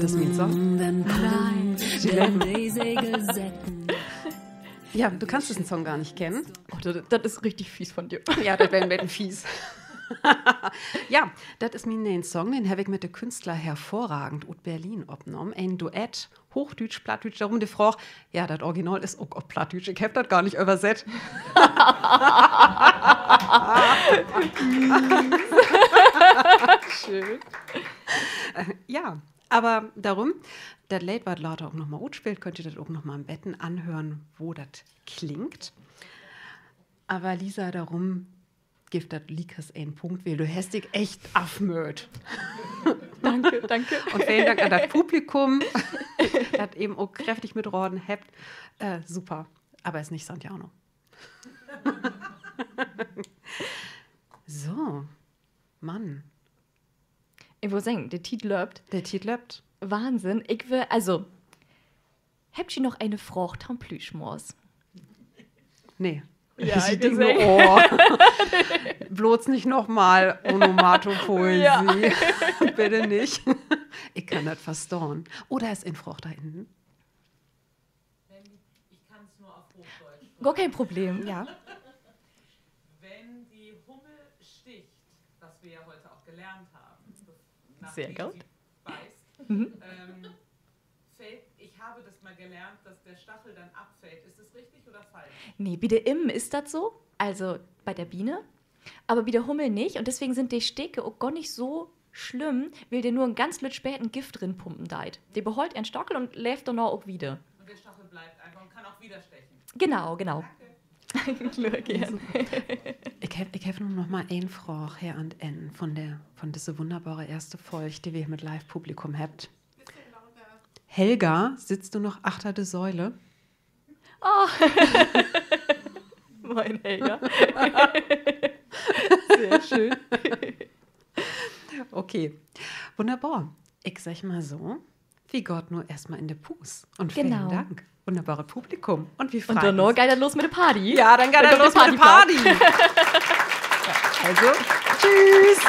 is mien Song. Den Pullen, den de Segel setten. Ja, du kannst dissen Song gor nich kennen. Oh, dat, dat is richtig fies von di. Ja, dat weer en beten fies. Ja, dat is mien ne'en Song, den heff ik mit de Künstler Hervorragend ut Berlin opnahmen. En Duett, Hoochdüütsch, Plattdüütsch, dorüm de Fraag. Ja, dat Original is ok op Plattdüütsch. Ik heff dat gor nich översett. Schöön. Ja, aver dorüm, dat Leed warrt later ok noch mal utspeelt, köönt ji dat ok noch mal en beten anhören, wo dat klingt. Aver Lisa, dorüm gifft dat liekers en Punkt, wiel du hest di echt afmöht. Danke, danke. Un velen Dank an dat Publikum, dat even ok kräftig mitraden hebbt. Äh, super. Aver is nich Santiano. So, Mann. Ik wull seggen, de Tiet löppt. De Tiet löppt. Wahnsinn. Ik will, also, hebbt ji noch ene Fraag to'n Plüschmors? Nee. Ja, ik denk, oh. Blots nich noch mal Onomatopoesie. Bitte nich. Ik kann dat verstahn. Oder is en Fraag dor hinnen? Wenn die, ich kann's nur auf Hochdeutsch. Gor keen Problem, ja. Wenn die Hummel sticht, was wir ja heute auch gelernt haben, nachdem sie beißt, ähm, fällt, ich habe das mal gelernt, dass der Stachel dann abfällt. Ist das richtig oder falsch? Nee, bi de Imm is dat so, also bei der Biene, aver bi de Hummel nich. Un deswegen sünd de Steke ok gor nich so slimm, wiel de nur en ganz lütt beten Gift rinpumpen deit. De behollt ehrn Stachel un leevt dorna ok wieder. Und der Stachel bleibt einfach und kann auch wieder stechen. Genau, genau. Danke. Kloor, geern. Ik heff, ik heff nu noch mal een Fraag hier an't Enn von de, von disse wunnerbare eerste Folg, de wi mit Live-Publikum hebbt. Helga, sitzt du noch achter de Säule? Oh. Moin, Helga. Sehr schön. Okay, wunnerbor. Ik segg mal so, wi gaht nu eerstmal in de Puus. Un velen Dank, wunnerbare Publikum. Un wi freut uns. Un dorna geiht dat los mit de Party. Ja, denn geiht dat los mit de Party. Also, tschüss.